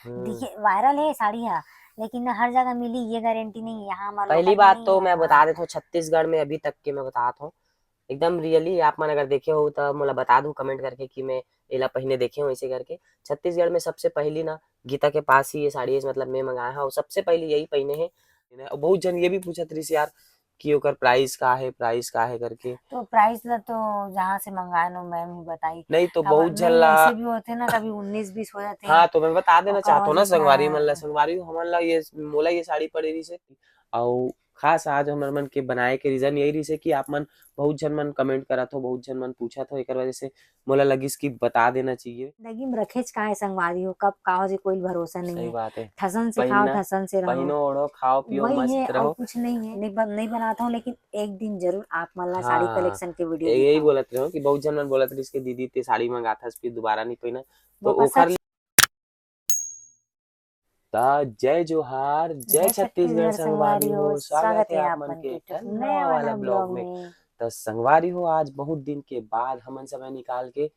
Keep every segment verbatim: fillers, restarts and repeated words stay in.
हम्म। दिखे, वायरल है साड़ी हा, लेकिन ना हर जगह मिली, ये गारंटी नहीं है। यहाँ हमारे पहली बात तो मैं बता देता हूँ, छत्तीसगढ़ में अभी तक के मैं बतात हूँ, एकदम रियली आप मन अगर देखे हो तो मोला बता दू कमेंट करके कि मैं एला पहिने देखे हूँ ऐसे करके। छत्तीसगढ़ में सबसे पहली ना गीता के पास ही ये साड़ी है, मतलब मैं मंगाया हूँ, सबसे पहली यही पहिने है। बहुत जन ये भी पूछत रहिस यार कि ओकर प्राइस का है, प्राइस का है करके। तो प्राइस ला तो जहाँ से मंगाए नो मैम ही बताई। नहीं तो काबर बहुत झन नहीं, ला ऐसे भी होते ना, कभी उन्नीस बीस हो जाते हैं। हाँ, तो मैं बता देना और चाहत हूँ ना कहाँ से संगवारी क्या मन ला, संगवारी हो, हमन ला ये, मोला ये साड़ी पड़े रहिस है। अउ खास आज हमर मन के बनाए के रीजन यही रहिस है कि आप मन बहुत झन मन कमेंट करत हो, बहुत झन मन पूछत हो, एकर वजह से मोला लगिस कि बता देना चाहिए। जिंदगी में रखेच का है संगवारी हो, कब का हो जे कोई भरोसा नहीं सही है। बात है। ठसन से खाओ, पहिना, ठसन से रहो। पहिनो ओढ़ो, खाओ पियो, वही मस्त है, रहो। और कुछ नहीं है। नहीं बन-, नहीं बनाता हूँ, लेकिन एक दिन जरूर आप मन ला साड़ी हाँ, कलेक्शन के वीडियो यही दिखाऊँ। बोलत रहे हो कि बहुत झन मन बोलत रहिस कि दीदी ते साड़ी मंगाथस फिर दोबारा नहीं पहिना, तो वापस ओखर सच त जय जोहार, जय जय छत्तीसगढ़ छत्तीसगढ़ संगवारी संगवारी हो, हो, स्वागत स्वागत है है आप आप मन मन के के एक ठन नवा नवा वाला वाला vlog vlog में। में। त संगवारी हो, आज बहुत दिन के बाद हमन समय निकाल के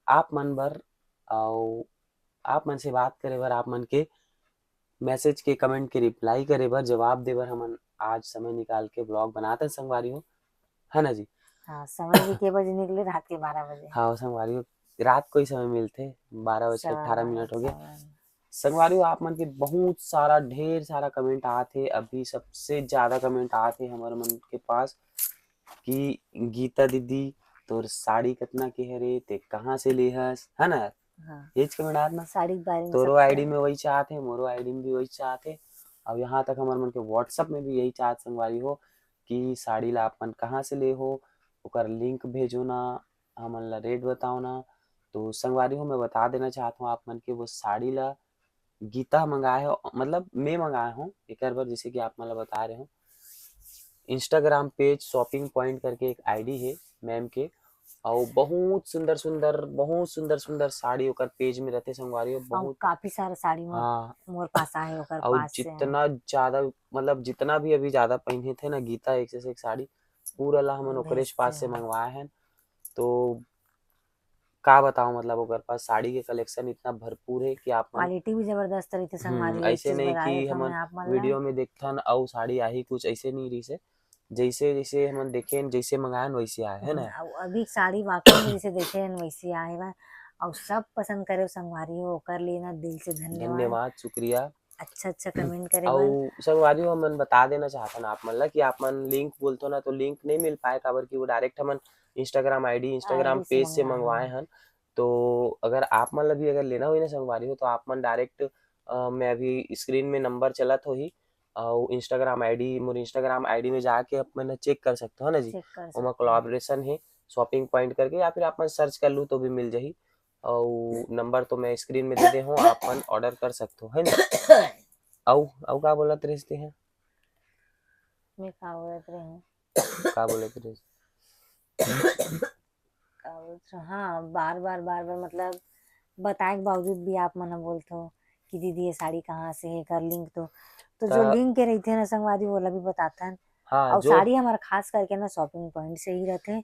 आप मन बर अउ आप मन से बात करे बर, आप मन के मैसेज के, कमेंट के रिप्लाई करे बर, जवाब दे बर हमन आज समय निकाल के vlog बनात हन संगवारी हो, है ना जी? हाँ, समय भी के बजे निकले? रात के बारह बजे। हाँ संगवारी हो, रात को ही समय मिलथे, बारह बज के सवा अठारह बारह, मिनट हो गए। सवा बारह। संगवारी हो, आप मन के बहुत सारा, ढेर सारा कमेंट आत हे। अभी सबसे ज्यादा कमेंट आत हे हमर मन के पास कि गीता दीदी, तोर साड़ी कतना के हरे, ते कहाँ से लेहस, है ना? हाँ। यही कमेंट आत ना? साड़ी के बारे में तोरो सब आईडी में वही चाहत हे, मोरो आईडी में भी वही चाहत हे। अब यहाँ तक हमर मन के WhatsApp में भी यही चाहत संगवारी हो कि साड़ी ला आप मन कहाँ से ले हो, ओकर लिंक भेजो ना, हमन ला रेट बताओ ना। तो संगवारी हो, मैं बता देना चाहत हूँ आप मन के, वो साड़ी ला गीता मंगाए हो, मतलब मैं मंगाए हूँ एकर बर, जैसे कि आप मन ला बता रहे हो। Instagram पेज शॉपिंग पॉइंट करके एक आईडी है मैम के, और बहुत सुंदर सुंदर, बहुत सुंदर सुंदर साड़ी ओकर पेज में रहते संगवारी हो, और बहुत। काफी सारा साड़ी मोर, हाँ। मोर पास आहे, ओकर और पास से है। जितना ज्यादा, मतलब जितना भी अभी ज्यादा पहिने थे ना गीता एक से एक साड़ी, पूरा ला हमन ओकरे बेस पास से है। मंगवाए हैं। तो का बताओ, मतलब ओकर पास साड़ी के कलेक्शन इतना भरपूर है कि आप मन क्वालिटी भी जबरदस्त रहिथे हम्म, संगवारी, एक ऐसे चीज नहीं बता कि देथव हमन मैं आप मन ला। वीडियो में देखथन अउ साड़ी आही, कुछ ऐसे नहीं रहिसे। जैसे, जैसे हमन देखेन, जैसे मंगायन, वैसे आए, है ना? हम्म, अउ अभी साड़ी वाकई में जैसे देखेन, वैसे आए बा। अउ सब पसंद करे संगवारी हो, ओकर लिए ना दिल से धन्यवाद। धन्यवाद, शुक्रिया। अच्छा, अच्छा कमेंट करे अउ बर। संगवारी हो, हमन बता देना चाहथन आप मन ला कि आप मन लिंक बोलथो ना, तो लिंक नहीं मिल पाए, काबर कि वो डायरेक्ट हमन Instagram आईडी, Instagram आईडी से पेज से मंगाए मंगवाए हन। हन। तो अगर आप मन ला भी अगर लेना होही ना संगवारी हो, तो आप मन डायरेक्ट, अ, मैं अभी स्क्रीन में नंबर चलत होही, अउ Instagram आईडी, मोर Instagram आईडी में जाके आप मन चेक कर सकथो, है ना जी? चेक कर ओमा सकथो। कोलैबोरेशन हे शॉपिंग पॉइंट करके, या फिर आप मन सर्च कर लू तो भी मिल जाही। अउ नंबर तो मैं स्क्रीन में दे दे हूँ, आप मन ऑर्डर कर सकथो, है ना? अउ, अउ का बोलत रहिस तेहा? मैं का बोलत रहे हूँ? का बोलत रहिस? का बोलत रहे? हाँ, बार-बार, बार-बार मतलब बताए के बावजूद भी आप मन ह बोलथो कि दीदी ये साड़ी कहाँ से है, एकर लिंक तो, तो जो त लिंक के रहिथे ना संगवारी, ओला भी बताथन। हाँ, अउ जो साड़ी हमर खास करके ना शॉपिंग पॉइंट से ही रहथे,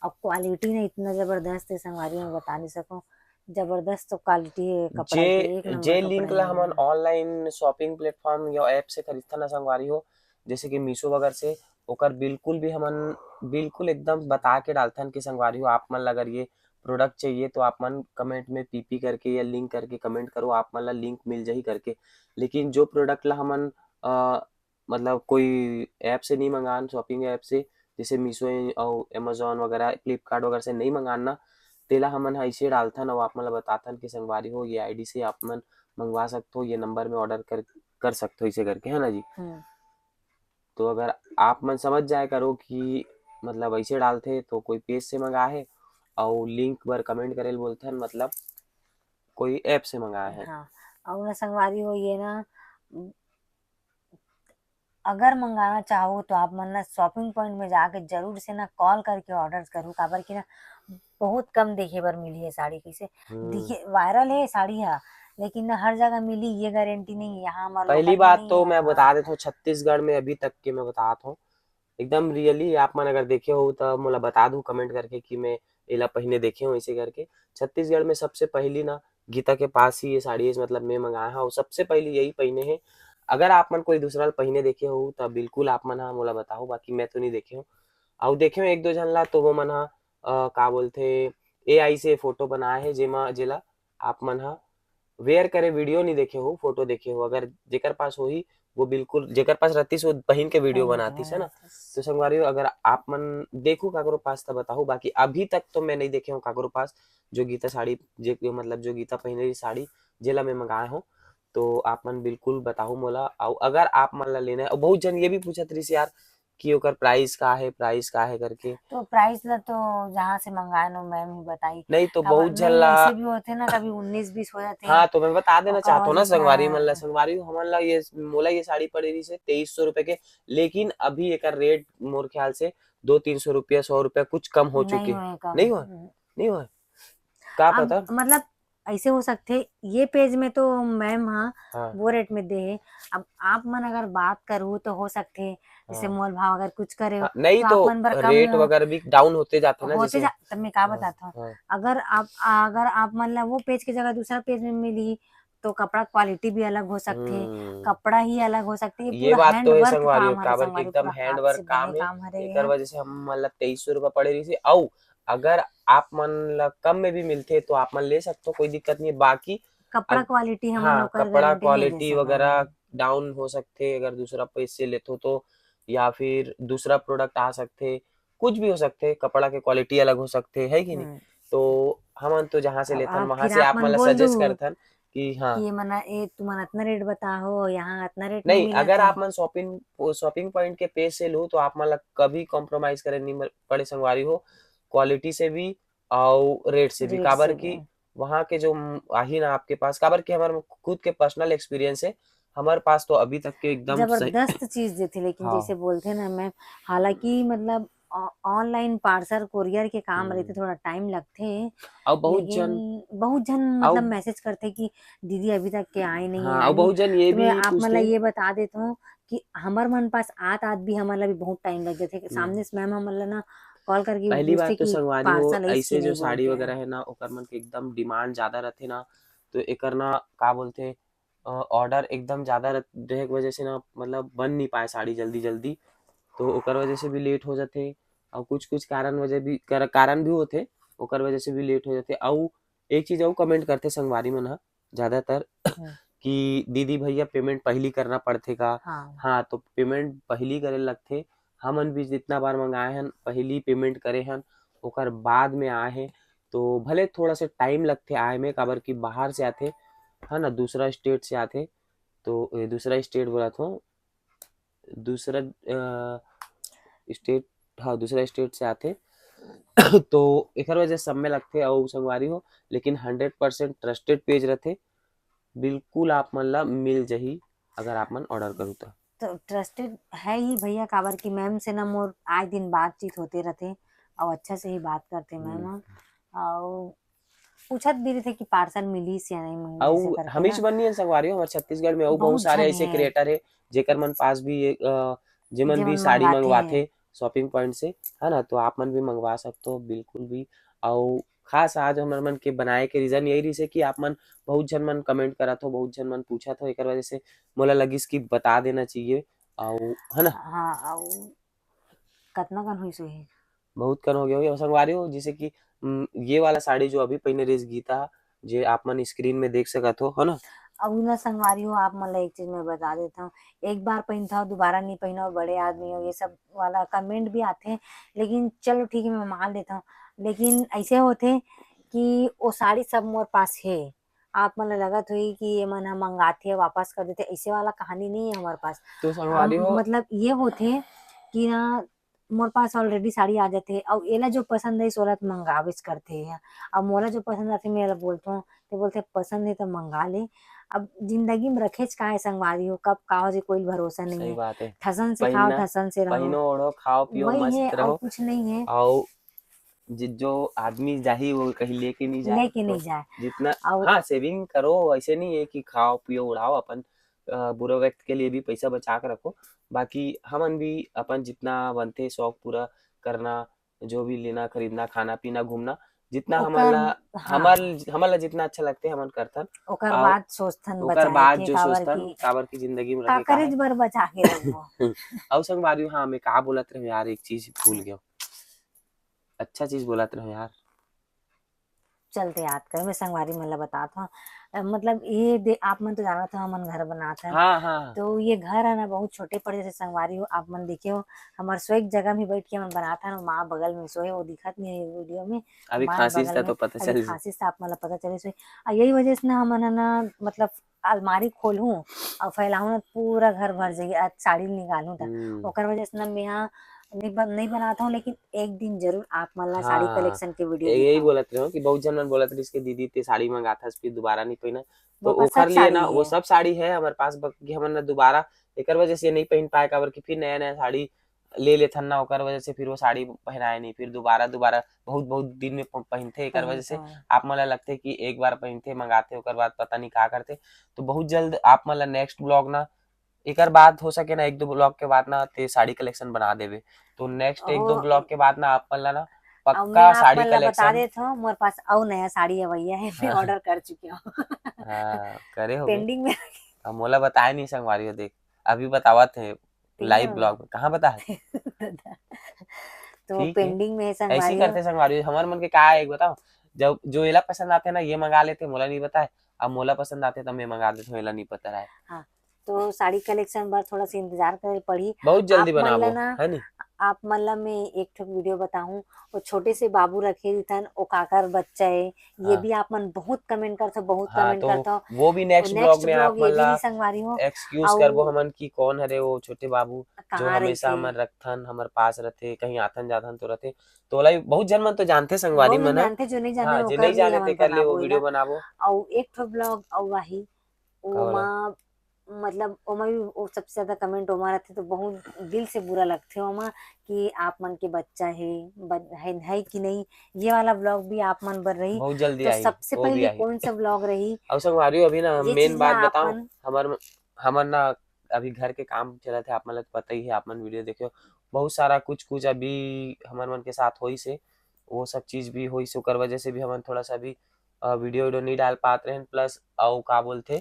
अउ क्वालिटी ना इतना जबरदस्त है संगवारी, मैं बता नहीं सकूँ, जबरदस्त क्वालिटी है कपड़ा जे, के, एक नंबर जे कपड़ा लिंक ला है। हमन ऑनलाइन शॉपिंग प्लेटफॉर्म या ऐप से खरीदथन ना संगवारी हो, जैसे कि मीशो वगैरह से, ओकर बिल्कुल भी हमन बिल्कुल एकदम बता के डालथन कि संगवारी हो, आप मन ला अगर ये प्रोडक्ट चाहिए तो आप मन कमेंट में पीपी करके या लिंक करके कमेंट करो, आप मन ला लिंक मिल जाही करके। लेकिन जो प्रोडक्ट ला हमन, अ, मतलब कोई ऐप से नहीं मंगान, शॉपिंग ऐप से, जैसे मीशो अउ Amazon वगैरह, फ्लिपकार्ट वगैरह से नहीं मंगान ना, तेला हमन ह ऐसे डालथन अउ आप मन ला बताथन कि संगवारी हो, ये आईडी से आप मन मंगवा सकथो, ये नंबर में ऑर्डर कर, कर सकथो, ऐसे करके, है ना जी? हम्म। तो अगर आप मन समझ जाए करो कि मतलब ऐसे डालथे तो कोई पेज से मंगाए हे, अउ लिंक बर कमेंट करे ल बोलथन, मतलब कोई ऐप से मंगाए हे। हाँ, अउ ना संगवारी हो ये ना, अगर मंगाना चाहो तो आप मन ना शॉपिंग पॉइंट में जाके जरूर से ना कॉल करके ऑर्डर करो, काबर कि ना बहुत कम देखे बर मिली है साड़ी। कैसे हम्म। दिखे, वायरल है साड़ी हा, लेकिन ना हर जगह मिली, ये गारंटी नहीं है। यहाँ हमारे पहली लोकल में बात नहीं तो है। मैं बता देता हूँ, छत्तीसगढ़ में अभी तक के मैं बतात हूँ, एकदम रियली आप मन अगर देखे हो तो मोला बता दू कमेंट करके कि मैं एला पहिने देखे हूँ ऐसे करके। छत्तीसगढ़ में सबसे पहली ना गीता के पास ही ये साड़ी हे, मतलब मैं मंगाए हव, सबसे पहली यही पहिने हे। अगर आप मन कोई दूसरा ल पहिने देखे हो त बिल्कुल आप मन ह मोला बताओ, बाकी मैं तो नहीं देखे हूँ। अउ देखे हूँ एक दो झन ला, तो वो मन ह अ, का बोलथे, एआई से फोटो बनाए हे, जेमा जेला आप मन ह वेयर करे वीडियो नहीं देखे हो, फोटो देखे हो। अगर जेकर पास होही, वो बिल्कुल, जेकर पास रहतीस वो पहिन के वीडियो पहिन के बनातीस, है ना? बनातीस। तो संगवारी हो, अगर आप मन देखो काकरो पास त बताओ, बाकी अभी तक तो मैं नहीं देखे हूँ काकरो पास जो गीता साड़ी, जे मतलब जो गीता पहिने रही साड़ी, जेला मैं मंगाए हूँ, तो आप मन बिल्कुल बताओ मोला। अउ अगर आप मन ला लेना है, अउ बहुत जन ये भी पूछत रहिस यार कि ओकर प्राइस का है, प्राइस का है करके। तो प्राइस ला तो जहाँ से मंगाए नो मैम ही बताई। नहीं तो काबर बहुत झन नहीं, ला ऐसे भी होथे ना, कभी उन्नीस बीस हो जाथे। हाँ, तो मैं बता देना ओकर चाहत हूँ ना वजह से संगवारी हाँ। मन ला, संगवारी हो, हमन ला ये, मोला ये साड़ी पड़े रहिस हे तेईस सौ रुपए के, लेकिन अभी एकर रेट मोर ख्याल से दो तीन सौ रुपया, सौ रुपया कुछ कम हो नहीं चुके। होए कम। नहीं होए? हम्म। नहीं होए? का अब पता? मतलब ऐसे हो सकथे, ये पेज में तो मैम ह हाँ। वो रेट में दे हे। अब आप मन अगर बात करू तो हो सकथे, जैसे हाँ। मोल भाव अगर कुछ करे हो, हाँ, नहीं तो आप तो मन बर कम रेट हो। वगैरह भी डाउन होते जाथे ना, होते जैसे जा, तब मैं का हाँ, बतात हूँ, हाँ। अगर आप, अगर आप मन ला वो पेज के जगह दूसरा पेज में मिली, तो कपड़ा क्वालिटी भी अलग हो सकथे, हम्म। कपड़ा ही अलग हो सकथे, ये ये पूरा बात तो है handwork संगवारी काम हो, हरे काबर कि संगवारी, एकदम पूरा हाथ handwork से काम बने है, काम हरे एकर यहाँ। वजह से हम मन ला तेईस सौ रुपया पड़े रहिस हे। अउ अगर आप मन ला कम में भी मिलथे तो आप मन ले सकथो, कोई दिक्कत नहीं है। बाकी कपड़ा अग-, क्वालिटी हमन हाँ, ओकर कपड़ा गारंटी नहीं दे क्वालिटी सकन। वगैरह डाउन हो सकथे अगर दूसरा पेज से लेथो तो, या फिर दूसरा प्रोडक्ट आ सकथे, कुछ भी हो सकथे, कपड़ा के क्वालिटी अलग हो सकथे, है कि नहीं? हम्म। तो हमन तो जहाँ से अब लेथन आप, वहाँ फिर से आप आप मन मन ला बोल सजेस्ट दू करथन कि हाँ। कि ये मना, ए, तुमन अतना रेट बताहो, यहाँ अतना रेट नहीं नहीं, मिलत अगर है। आप मन शॉपिंग, शॉपिंग पॉइंट के पेज से लो तो आप मन ला कभी कॉम्प्रोमाइज करे नहीं म-, पड़े संगवारी हो, क्वालिटी से भी अउ रेट से भी, रेट काबर से कि भी। वहाँ के जो म-, आही ना आपके पास, काबर कि हमारे खुद के पर्सनल एक्सपीरियंस है, हमारे पास तो अभी तक के एकदम सही। जबरदस्त चीज देथे, लेकिन हाँ। जैसे बोलथे ना मैम, हालांकि मतलब ऑ-, ऑनलाइन पार्सल कोरियर के काम हम्म। रहिथे, थोड़ा टाइम लगथे, अउ बहुत जन लेकिन बहुत जन अउ मतलब मैसेज करथे कि दीदी अभी तक के आए नहीं हाँ, है, अउ आए नहीं। बहुत जन ये तो मैं भी आप मन ला पूछथे। ये बता देत हूँ कि हमर मन पास आत आत भी हमन ला भी बहुत टाइम लग जाथे। हम्म। सामने से मैम हमन ला ना कॉल करके पहली बात पूछथे तो कि संगवारी हो, पार्सल आइस ऐसे कि जो नहीं साड़ी बोल के। वगैरह है ना, ओकर मन के एकदम डिमांड ज्यादा रहथे ना, तो एकर ना का बोलथे, अ, ऑर्डर एकदम ज्यादा रह-, रहे के वजह से ना, मतलब बन नहीं पाए साड़ी जल्दी जल्दी, तो ओकर वजह से भी लेट हो जाथे। और कुछ कुछ कारण वजह भी कर, कारण भी होथे, ओकर वजह से भी लेट हो जाथे। अउ एक चीज अउ कमेंट करथे संगवारी मन ह ज्यादातर हम्म। कि दीदी भैया पेमेंट पहली करना पड़थे का? हाँ। हाँ, तो पेमेंट पहली करे लगथे। हमन भी जितना बार मंगाए हन, पहली पेमेंट करे हन, ओकर बाद में आए हे। तो भले थोड़ा सा टाइम लगथे आए में, काबर कि बाहर से आथे, है ना, दूसरा स्टेट से आथे। तो ए, दूसरा स्टेट बोलत हूँ, दूसरा, अ, स्टेट, हाँ, दूसरा स्टेट से आथे। तो एकर वजह से समय लगथे अउ संगवारी हो, लेकिन हंड्रेड परसेंट ट्रस्टेड पेज रथे। बिल्कुल आप मन ला मिल जही अगर आप मन ऑर्डर करू त। तो ट्रस्टेड है ही भैया, काबर कि मैम से ना मोर आए दिन बातचीत होते रथे अउ अच्छा से ही बात करथे मैम हम्म। ह। अउ पूछत भी रहिथे कि पार्सल मिलिस या नहीं मिलिस, अउ ऐसे करके हमीच ना। बन नहीं है संगवारी हो, हमारे छत्तीसगढ़ में अउ बहुत बहुत सारे झन ऐसे हे। क्रिएटर हे, जेकर मन पास भी ये, अ, जेमन जेमन भी साड़ी मंगवाथे मंगवाथे हे। शॉपिंग पॉइंट से, है ना, तो आप मन भी मंगवा सकते हो बिल्कुल भी। अउ खास आज हमर मन के बनाए के रीजन यही रहिस हे कि आप मन बहुत झन मन कमेंट करत हो, बहुत झन मन पूछत हो, एकर वजह से मोला लगिस कि बता देना चाहिए। अउ, है ना? हाँ, अउ कतना कन होइस होही? बहुत कन हो गया होही। अउ संगवारी हो, जैसे कि, उम, ये वाला साड़ी जो अभी पहिने रहिस गीता, जे आप मन स्क्रीन में देख सकत हो, है ना? अउ ना संगवारी हो, आप मन ला एक चीज मैं बता देता हूँ, एक बार पहिनथव, दोबारा नहीं पहिनव, बड़े आदमी हो, ये सब वाला कमेंट भी आथे, लेकिन चलो ठीक है, मैं मान लेता हूँ। लेकिन ऐसे होथे कि वो साड़ी सब मोर पास हे, आप मन ला लगत होही कि ये मन ह मंगाथे, वापस कर देथे, ऐसे वाला कहानी नहीं है हमारे पास। तो संगवारी हम, हो, मतलब ये होथे कि ना मोर पास already साड़ी आ जाथे, अउ एला जो पसंद आइस, ओला तो मंगाबेच करथे। अउ मोला जो पसंद आथे, मैं एला बोलथों, ते बोलथे, "पसंद हे तो मंगा ले।" अब जिंदगी में रखेच का है संगवारी हो, कब का हो जे कोई भरोसा नहीं सही है। बात है। ठसन से खाओ, पहिना, ठसन से रहो। पहिनो ओढ़ो, खाओ पियो, वही मस्त है, अउ रहो। कुछ नहीं है। अउ जि-, जो आदमी जाही, वो कहीं लेके नहीं जाए। लेके नहीं तो जाए। जितना, अउ हाँ, सेविंग करो, ऐसे नहीं है कि खाओ पियो उड़ाओ अपन, अ, बुरे वक्त के लिए भी पैसा बचा के रखो। बाकी हमन भी अपन जितना बनथे शौक पूरा करना, जो भी लेना खरीदना, खाना पीना, घूमना, जितना हमन ओकर, ला, हाँ। हमर, हमन ला जितना अच्छा लगथे, हमन करथन। ओकर अउ बाद सोचथन ओकर बचाए बाद के, जो काबर सोचथन, कि काबर कि जिंदगी में का रहे का करे है। बर बचा के रखबो। अउ संगवारी, हाँ, मैं का बोलत रहेंव यार, एक चीज भूल गयो। अच्छा चीज बोलत रहेंव यार। चलते याद कर, मैं संगवारी मन ला बतात हव। अ, मतलब ये दे-, आप मन तो जानत हव, हमन घर बनात हन। हाँ, हाँ। तो ये घर है ना, बहुत छोटे पड़ जैसे संगवारी हो, आप मन देखे हो, हमर सोए के जगह में बैठ के हमन बनात हन, माँ बगल में सोए, वो दिखत नहीं है वीडियो में। अभी माँ खांसिस बगल त में, तो पता अभी चल खांसिस त आप मन ला पता चले सोए। आ यही वजह से ना हमन ह ना, मतलब अलमारी खोलहूँ अउ फैलाहूँ ना, पूरा घर भर जाही, आ साड़ी निकालहूँ त। हम्म। ओकर वजह से ना मैं हा नहीं बन-, नहीं बनात हूँ, लेकिन एक दिन जरूर आप मन ला साड़ी हाँ, collection के वीडियो यही दिखाऊँ। बोलत रहे हो कि बहुत झन मन बोलत रहिस कि दीदी ते साड़ी मंगाथस फिर दोबारा नहीं पहिना, तो वो ओकर सच लिए साड़ी ना, वो है। सब साड़ी है हमारे पास, बल्कि हमन ना दोबारा एकर वजह से नहीं पहन पाए, काबर कि फिर नया नया साड़ी ले लेथन ना, ओकर वजह से फिर वो साड़ी पहनाए नहीं, फिर दोबारा, दोबारा बहुत, बहुत दिन में प-, पहनथे, एकर वजह से पहनथे। आप मन ला लगथे कि एक बार पहनथे, मंगाथे, ओकर बाद पता नहीं का करथे। तो बहुत जल्द आप मन ला next vlog ना, एकर बाद हो सके ना, एक दो vlog के बाद ना, ते साड़ी collection बना देबे। तो next एक दो ओहो। Vlog के बाद ना, आप मन ला ना, अब पक्का मैं आप साड़ी मन ला बता collection देत हूँ, मोर पास अउ नया साड़ी अवैया है, मैं हाँ। Order कर चुकी हूँ। हाँ, करे होबे। Pending में। अब मोला बताए नहीं संगवारी हो, देख, अभी बतावत है। Live vlog में कहाँ बता है? तो ठीक है। Pending में है ऐसे ही संगवारी हो। करते संगवारी हो। हमर मन के का है, एक बताओ, जब जो एला पसंद आते ना, ये मंगा लेते, मोला नहीं बताए, अब मोला पसंद आते, तो मैं मंगा देता हूँ, एला नहीं पता रहा है। हाँ, तो साड़ी collection बर थोड़ा सा इंतजार करे पड़ी। बहुत जल्दी आप मन बनाबो, ला ना, है नी? आप मन ला मैं एक ठो वीडियो बताऊं, वो छोटे से बाबू रखे रिथन, वो काकर बच्चा है, ये हाँ। भी आप मन बहुत comment करथो, बहुत हाँ, comment तो करथो। वो भी next वो next vlog में vlog आप ये मन भी ला नहीं संगवारी हो। Excuse अउ करबो हमन कि कौन हरे वो छोटे बाबू, जो कहाँ हमेशा रहिथे? हमन रखथन, हमर पास रथे, कहीं आथन जाथन तो रथे। तो ओला भी बहुत झन मन तो जानथे संगवारी बहुत मन मन ह। जानथे, जो नहीं जानथे, हाँ, जे ओकर नहीं लिए जाने हमन तेकर लिए वो बनाबो video एला। बनाबो। अउ एक ठो vlog अउ आही, का वाला? ओमा मतलब ओमा भी वो सबसे ज्यादा comment ओमा रथे, तो बहुत दिल से बुरा लगथे ओमा कि आप मन के बच्चा है, बन-, है, है कि नहीं। ये वाला vlog भी आप मन बर रही। बहुत जल्दी तो आही, सबसे वो भी पहले आही। कौन सा vlog रही? अउ संगवारी हो, अभी ना ये main चीज बात ला आप बताओ, मन हमर, हमर ना अभी घर के काम चलत है, आप मन ला तो पता ही है, आप मन video देखे हो, बहुत सारा कुछ, कुछ अभी हमर मन के साथ होइस हे, वो सब चीज भी होइस हे, ओकर वजह से भी हमन थोड़ा सा अभी, अ, video, video नहीं डाल पात रहेन, plus अउ का बोलथे,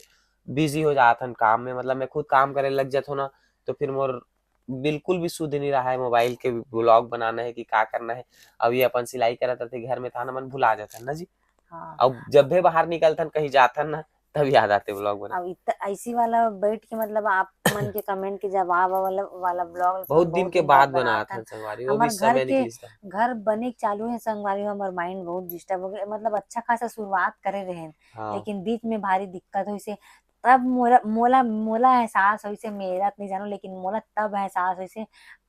busy हो जात हन काम में, मतलब मैं खुद काम करे लग जात हूँ ना, तो फिर मोर बिल्कुल भी सुध नहीं रहा है mobile के vlog बनाना है कि का करना है। अब ये अपन सिलाई करत रहते घर में, तहान हमन भुला जात हन ना जी। हाँ। अब जब भी बाहर निकलथन, कहीं जाथन ना, तब याद आथे vlog बना। अब इत-, ऐसी वाला बैठ के मतलब आप मन के comment के जवाब वाला, वाला vlog बहुत बहुत दिन के दिन बाद बाद बनात बनात हन। हन संगवारी, वो हमर भी घर समय के, निकलिस था। घर बने के चालू है संगवारी, हमर mind बहुत disturb हो गए, मतलब अच्छा खासा शुरुआत करे रहेन, हाँ। लेकिन बीच में भारी दिक्कत होइस हे, तब मोला, मोला, मोला एहसास होइस हे, मेरा तो नहीं जानव, लेकिन मोला तब एहसास होइस हे,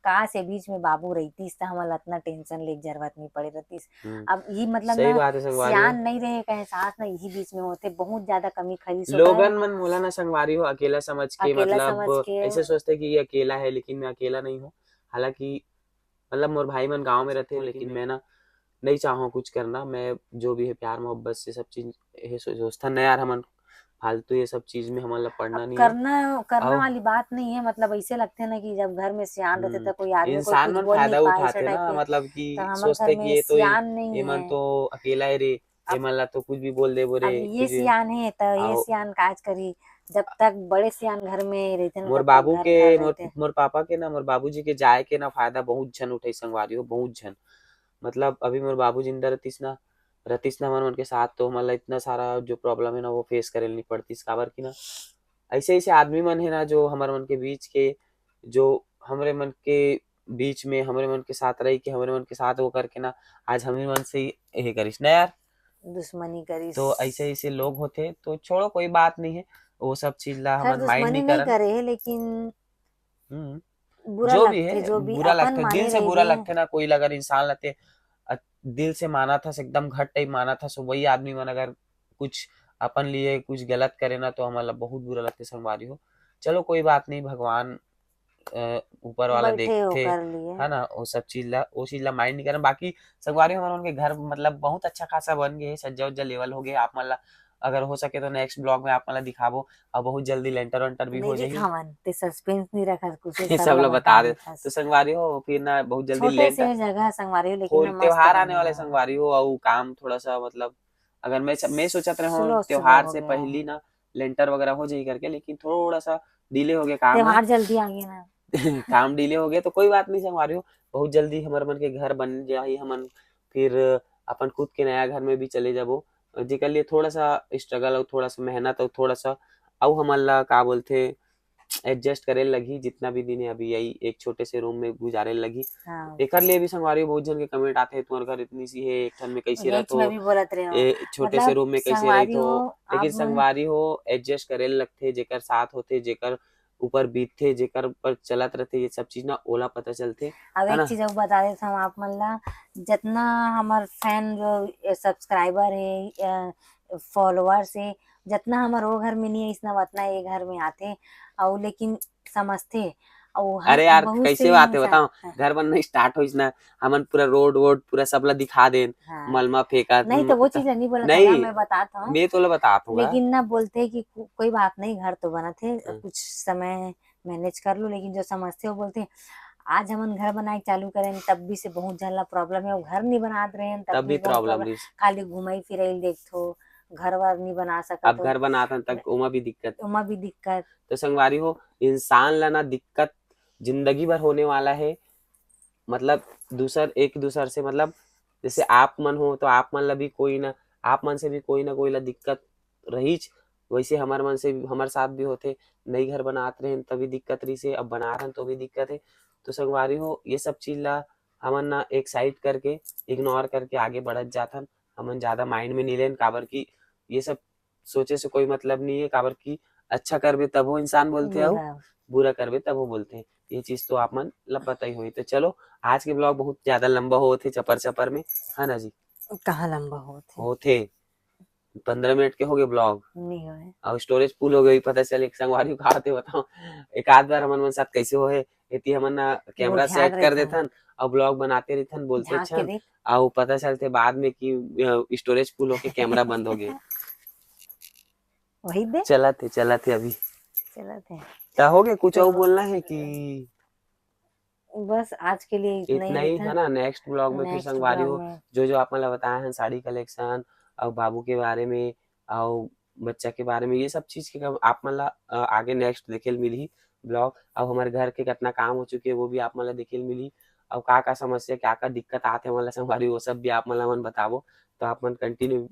काश ये बीच में बाबू रहितिस त हमन ला अतना tension ले के जरूरत नहीं पड़े रहतिस। हम्म। अब ये मतलब सही ना, बात है संगवारी सियान हो। नहीं रहे का एहसास ना यही बीच में होथे, बहुत ज्यादा कमी खरीस होता है। लोगन मन मोला ना संगवारी हो अकेला समझ के, अकेला मतलब समझ के। ऐसे सोचते कि ये अकेला है, लेकिन मैं अकेला नहीं हूँ। हालांकि मतलब मोर भाई मन गाँव में रहते, लेकिन मैं ना नहीं चाहूँ कुछ करना। मैं जो भी है प्यार मोहब्बत से सब चीज ये सो-, सोचथन ना यार, हमन फालतू ये सब चीज में हमन ला पड़ना अब नहीं है। करना, करना अउ वाली बात नहीं है, मतलब ऐसे लगथे ना कि जब घर में सियान रहथे हम्म, त कोई आदमी कोई इंसान कुछ मन बोल नहीं फायदा पाए उठाथे ऐसे ना, type के। मतलब कि तो हमर सोचथे घर कि में ये तो, सियान नहीं ये मन है। तो अकेला है रे, अब, एमन ला तो कुछ भी बोल देबो रे, अब ये कुछ भी। सियान हे, त ये अउ सियान काज करही। जब तक बड़े सियान घर में रहिथे ना, मोर तब तक बाबू घर के, घर मोर, रहिथे। मोर पापा के ना, मोर बाबूजी के जाए के ना फायदा बहुत झन उठाई संगवारी हो, बहुत झन। मतलब अभी मोर बाबू जिंदा रहतिस ना, रहतिस ना हमर मन के साथ, तो हमन ला इतना सारा जो problem है ना, वो face करे ल नहीं पड़तिस। काबर कि ना, ऐसे, ऐसे आदमी मन है ना, जो हमर मन के बीच के, जो हमरे मन के बीच में, हमरे मन के साथ रह के, हमरे मन के साथ वो करके ना, आज हमरे मन से ही ये करिस ना यार। दुश्मनी करिस। तो ऐसे, ऐसे लोग होथे, तो छोड़ो, कोई बात नहीं है, वो सब चीज ला खैर, हमन mind दुश्मनी नहीं नहीं करन। करे है, लेकिन हम्म। बुरा जो भी लगथे, है, जो भी बुरा अपन लगथे, माने दिल से रहिबे। बुरा लगथे ना, कोई ला अगर इंसान ला ते, अ, दिल से मानत हस, एकदम घट type मानत हस, वही आदमी मन अगर कुछ अपन लिए कुछ गलत करे ना, तो हमन ला बहुत बुरा लगथे संगवारी हो। चलो, कोई बात नहीं, भगवान, अ, ऊपर वाला बइठे देखथे, ओकर लिए। है ना, वो सब चीज ला, वो चीज ला mind नहीं करन। बाकी संगवारी हो, हमन के घर मतलब बहुत अच्छा खासा बन गए, सज्जा उज्जा level हो गए। आप मन ला अगर हो सके तो next vlog में आप मन ला दिखाबो, और बहुत जल्दी लेंटर वेंटर भी नहीं हो जाही। दिखावन, ते suspense नहीं रखा, कुछ ये सब ला बता दे। तो संगवारी हो, फिर ना बहुत जल्दी छोटे से लेंटर, जगह संगवारी हो, लेकिन होल ना मस्त त्योहार आने बने वाले हे। संगवारी हो, और काम थोड़ा सा, मतलब, अगर मैं स-, मैं सोचत रहे हूँ slow, slow त्योहार हो से गया। पहली ना लेंटर वगैरह हो जाही करके, लेकिन थोड़ा सा डिले हो गया काम। त्योहार जल्दी आ गया ना। काम डिले हो गया, तो कोई बात नहीं संगवारी हो, बहुत जल्दी हमर मन के घर बन जाही, हमन फिर अपन खुद के नया घर में भी चले जाबो। जेकर लिए थोड़ा सा स्ट्रगल और थोड़ा सा मेहनत और थोड़ा सा, अउ हमन ला का बोलथे, एडजस्ट करे लगही, जितना भी दिन है अभी यही एक छोटे से रूम में गुजारे लगही। हाँ। एकर लिए भी संगवारी हो बहुत झन के कमेंट आथे, "तुम्हार घर इतनी सी है, एक ठन में कैसे यही रहत चीज मैं हो? भी बोलत रहे हो। ए, छोटे से मतलब रूम में कैसे संगवारी रहत हो?" हो, लेकिन आप मन संगवारी हो, एडजस्ट करे लगथे, जेकर साथ होथे, जेकर ऊपर बीतथे, जेकर ऊपर चलत रथे, ये सब चीज ना ओला पता चलथे, अब है एक ना? चीज अउ बता देत हूँ आप मन ला, जितना हमर फैन जो, ए, सब्सक्राइबर है, ए, फॉलोअर्स है, जितना हमर वो घर में नहीं है, इसना उतना ये घर में आथे, अउ लेकिन समझथे, अउ हर अरे यार, बहुत कैसे से बात है, इंसान बताओ, हाँ। घर बनना स्टार्ट होइस ना, हमन पूरा रोड वोड पूरा सब ला दिखा देन, हाँ। मलमा फेंकत, नहीं, तो वो त-, चीज नहीं बोलत नहीं, हूँ, मैं बतात हूँ। मैं तोला बतात हूँ, लेकिन ना बोलथे कि को-, कोई बात नहीं, घर तो बनत हे, हाँ। कुछ समय मैनेज कर लो, लेकिन जो समझथे वो बोलथे, आज हमन घर बनाए चालू करेन, तब भी से बहुत झन ला प्रॉब्लम है, वो घर नहीं बनात रहेन, तब तब भी भी बहुत प्रॉब्लम प्रॉब्लम, रहिस। खाली घुमाई फिराई देखथो, घर वर नहीं बना सकत अब हो। घर बनात हन, तक ओमा भी दिक्कत। ओमा भी दिक्कत। तो संगवारी हो, इंसान ला ना दिक्कत जिंदगी भर होने वाला है, मतलब दूसर, एक दूसर से, मतलब जैसे आप मन हो तो आप मन ला भी कोई ना, आप मन से भी कोई ना कोई ला दिक्कत रहीच, वैसे हमर मन से, हमर साथ भी होथे। नई घर बनात रहेन तभी दिक्कत रहिस हे, अब बनात हन तो भी दिक्कत है। तो संगवारी हो, ये सब चीज ला हमन ना एक साइड करके, इग्नोर करके आगे बढ़त जाथन। हमन ज्यादा माइंड में नहीं लेन, काबर कि ये सब सोचे से कोई मतलब नहीं है, काबर कि अच्छा करबे तभो इंसान बोलथे, अउ बुरा। बुरा करबे तभो बोलथे। ये चीज तो आप मन ला पता ही होही। तो चलो, आज के ब्लॉग बहुत ज्यादा लंबा होत हे चपर चपर में, है ना जी? कहाँ लंबा होत हे? होत हे, पंद्रह मिनट के हो गए ब्लॉग। नहीं होए। अउ स्टोरेज फुल हो गई, पता चले एक संगवारी का आते बताओ, एक आध बार हमन मन साथ कैसे होए, एती हमन ना कैमरा गोठियात सेट कर रहिथन। देथन, अउ ब्लॉग बनाते रहिथन, बोलते झांक के छन, देख। अउ पता चलते बाद में कि, अ, स्टोरेज फुल होके कैमरा बंद हो गए। वही दे। चलत हे, चलत हे अभी। चलत हे। त हो गए, कुछ अउ चलो। बोलना है कि? बस आज के लिए इतना ही इतना ही रहिथन। है ना, नेक्स्ट ब्लॉग में फिर नेक्स्ट संगवारी ब्लॉग हो, में। जो जो आप मन ला बताए हैं साड़ी कलेक्शन अउ बाबू के बारे में अउ बच्चा के बारे में, ये सब चीज के कब आप मन ला, अ, आगे नेक्स्ट देखे ल मिलही ब्लॉग। अउ हमर घर के कितना काम हो चुके हे, वो भी आप मन ला देखे ल मिलही। अउ का का समस्या, क्या का दिक्कत आत हे हमन ला संगवारी, वो सब भी आप मन ला हमन बताबो। तो आप मन कंटिन्यू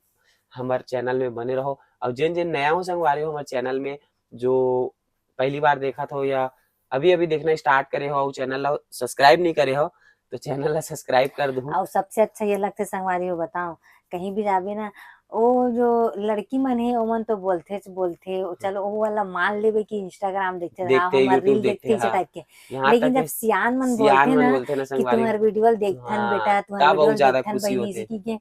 हमर चैनल में बने रहो। अउ जेन जेन नया हो संगवारी हो हमर चैनल में, जो पहली बार देखत हो या अभी अभी देखना स्टार्ट करे हो अउ चैनल ला सब्सक्राइब नहीं करे हो, तो चैनल ला सब्सक्राइब कर दू। अउ सबसे अच्छा ये लगथे संगवारी हो, बताओ, कहीं भी जाबे ना, ओ जो लड़की मन हे, ओमन तो बोलथेच बोलथे, ओ हम्म। चलो, ओ वाला मान लेबे कि Instagram देखथे, हाँ, देखथे, हमर YouTube रील देखथे, देखथे, इसे हाँ। टाइप के। यहाँ लेकिन तक जब कि सियान मन सियान बोलथे मन ना बोलथे ना कि संगवारी, तुम्हार वीडियो देखथन हाँ, बेटा, तुम्हार तब अउ वीडियो ज्यादा देखथन खुशी बहिनी, होथे। जैसे कि ये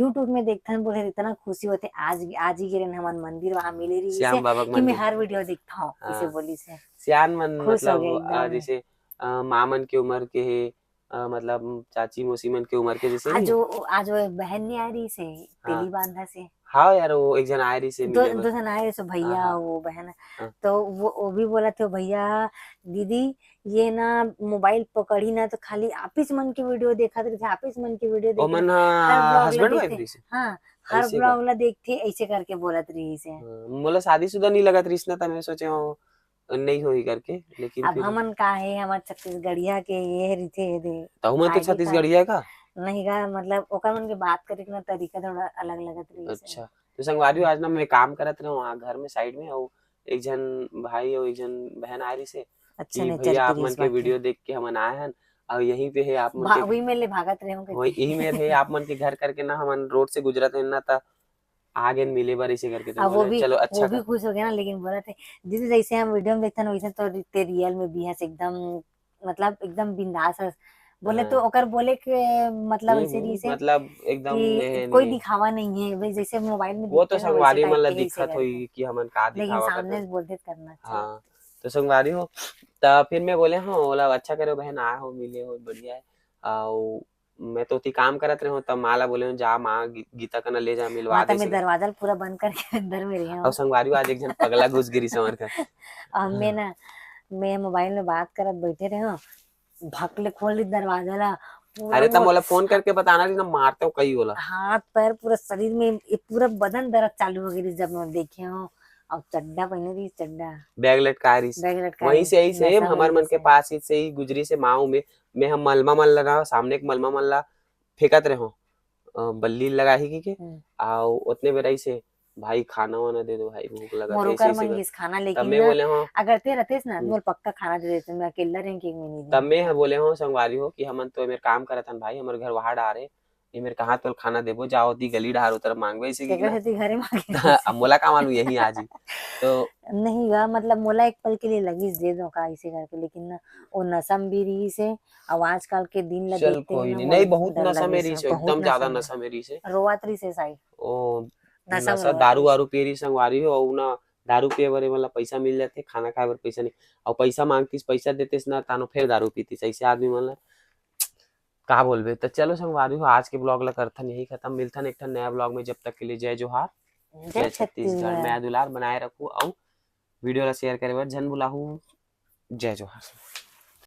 YouTube में देखथन बोले, इतना खुशी होथे। आज, आज ही गिरन हमन मंदिर, वहाँ मिले रहिस श्याम हे बाबा के कि मैं मंदिर। हर वीडियो देखथौं, इसे हाँ। बोलिस हे। सियान मन खुश हो मतलब, गए अ, एकदम। जैसे, अ, माँ मन के उम्र के हे, अ, मतलब चाची मौसी मन के उम्र के जैसे आज नहीं? वो, आज वो बहन नहीं आ रहिस हे, हाँ। तेली बांधा से। हाँ यार, वो एक जन आए रहिस हे दो, मिले बर। दो जन आए रहिस हे, भैया, हाँ, हाँ। वो बहन। हाँ। तो वो, वो भी बोलथे, "भैया, दीदी, ये ना मोबाइल पकड़ी ना तो खाली आपिस मन के वीडियो देखत रहिथे, आपिस मन के वीडियो देखत ओमन रहिथे। हर हा ब्लॉग ला husband wife देखथे।" रहिस हे? हाँ, हर ऐसे का? ब्लॉग ला देखथे, ऐसे करके बोलत रहिस हे। हाँ, मोला शादीशुदा नहीं लगत रहिस ना, त मैं सोचे हूँ, नहीं होही करके, लेकिन अब फिर हमन का हे, हमर छत्तीसगढ़िया के ये रहिथे, ये दे, त हमन तो आगे का। छत्तीसगढ़िया का? नहीं गा, मतलब, ओकर मन के बात करे के ना तरीका थोड़ा अलग लगत रहिस हे। अच्छा, तो संगवारी हो, आज ना मैं काम करत रहे हूँ, वहाँ घर में साइड में, अउ एक झन भाई अउ एक झन बहन आए रहिस हे अच्छा, कि nature भैया, आप मन के वीडियो देख के हमन आए हन, अउ यहीं पे है आप मन भा-, के वही में ले भागत रहे होंगे। वही, यही में रहे आप मन के घर करके ना, हमन रोड से गुजरत हन ना, त आ गेन मिले बर, इसे करके तो अब वो बोले, भी, "चलो, अच्छा वो भी कर।" खुश हो गया ना, लेकिन बोलत हे, "दीदी, जैसे हम वीडियो में देखथन, वैसे तो रि-, ते रियल में भी हस एकदम, मतलब, एकदम बिंदास हस।" बोले हाँ। तो ओकर बोले के मतलब हम्म, ऐसे हम्म, रहिस हे मतलब, एकदम कि ये कोई नहीं है। दिखावा नहीं है, भाई, जैसे मोबाइल में वो तो देखते हैं ना, वैसे संगवारी मन टाइप ला के ही ऐसे दिक्कत करके। होई कि हमन का लेकिन दिखावा सामने करथन। से बोलते करना चाहिए। हाँ, तो संगवारी हो, त फिर मैं बोले, "हाँ, ओला अच्छा करे बहन, आए हो, मिले हो, बढ़िया है।" अउ मैं तो ओती काम करत रहे हूँ, तब माँ ला बोले हूँ, "जा माँ, गी-, गीता कना ले जा, मिलवा माता दे।" में दरवाजा ल पूरा बंद करके अंदर में रहे और हूँ। संगवारी हो, आज एक झन पगला घुस गिरी समर का। और मैं ना, मैं मोबाइल में बात करत बैठे रहे हूँ, भक ले खोल ली दरवाजा ला, पूरा अरे, तब मोर मोला फोन करके बताना रही ना, मारते हो कई ओला। हाथ पैर पूरा शरीर में, ये पूरा बदन दर्द चालू हो गई जब मैं देखे हूँ। और चड्डा पहने रही, चड्डा, बैग लटका रही। बैग लटका वहीं रही, से, यही से नशा हमार में मन के से। पास ही से ही गुजरी से माऊ में, मैं हम मलमा मन ला रहा, सामने के मलमा मन ला फेंकत रहे हो, अ, बल्ली लगा ही की के, हम्म। आओ उतने बेरा ही से, "भाई खाना वाना दे दो भाई, भूख लगा मोर है", ओकर ऐसे मन कर। गिस खाना तब लेकिन मैं ना, बोले, "हाँ।" अगर ते रहतेस ना, हम्म। मोर पक्का खाना दे देते, मैं अकेला रहे कि मैं नहीं तब मैं ह बोले, "हो संगवारी हो कि हमन तो एमेर काम करत हन भाई, हमर घर वहां डारे, एमेर कहाँ तोल खाना देबो, जाओ दी गली डहार उतर मांगबे ऐसे कि तेकर ना।" सेती घरे मांगे। अब मोला का मालूम यही आज ही। तो नहीं गा, मतलब मोला एक पल के लिए लगिस दे दो का ऐसे करके, लेकिन ना, वो नशा में भी रही से, अब आजकल के दिन ला चल देखते कोई हुए नहीं, मोला नहीं, बहुत डर नशा में लगिस रही ना, से, बहुत एकदम ज्यादा नशा में। नशा में रही से। रोवत रही से साई। ओ, नशा में नशा, रोवत दारू रही। वारू पी रही संगवारी हो, और ना दारू पिए बर एमन ला पैसा मिल जाथे, खाना खाए बर पैसा नहीं, और पैसा मांगतीस, पैसा देतेस ना, तानो फिर दारू पीतीस, ऐसे आदमी मन ला का बोलबे। तो चलो संगवारी हो, आज के ब्लॉग ला करथन यही खत्म, मिलथन एक ठन नया ब्लॉग में, जब तक के लिए जय जोहार, जय छत्तीसगढ़। मैं दुलार बनाए रखू, और वीडियो ला शेयर करे बर झन भुलाहू। जय जोहार।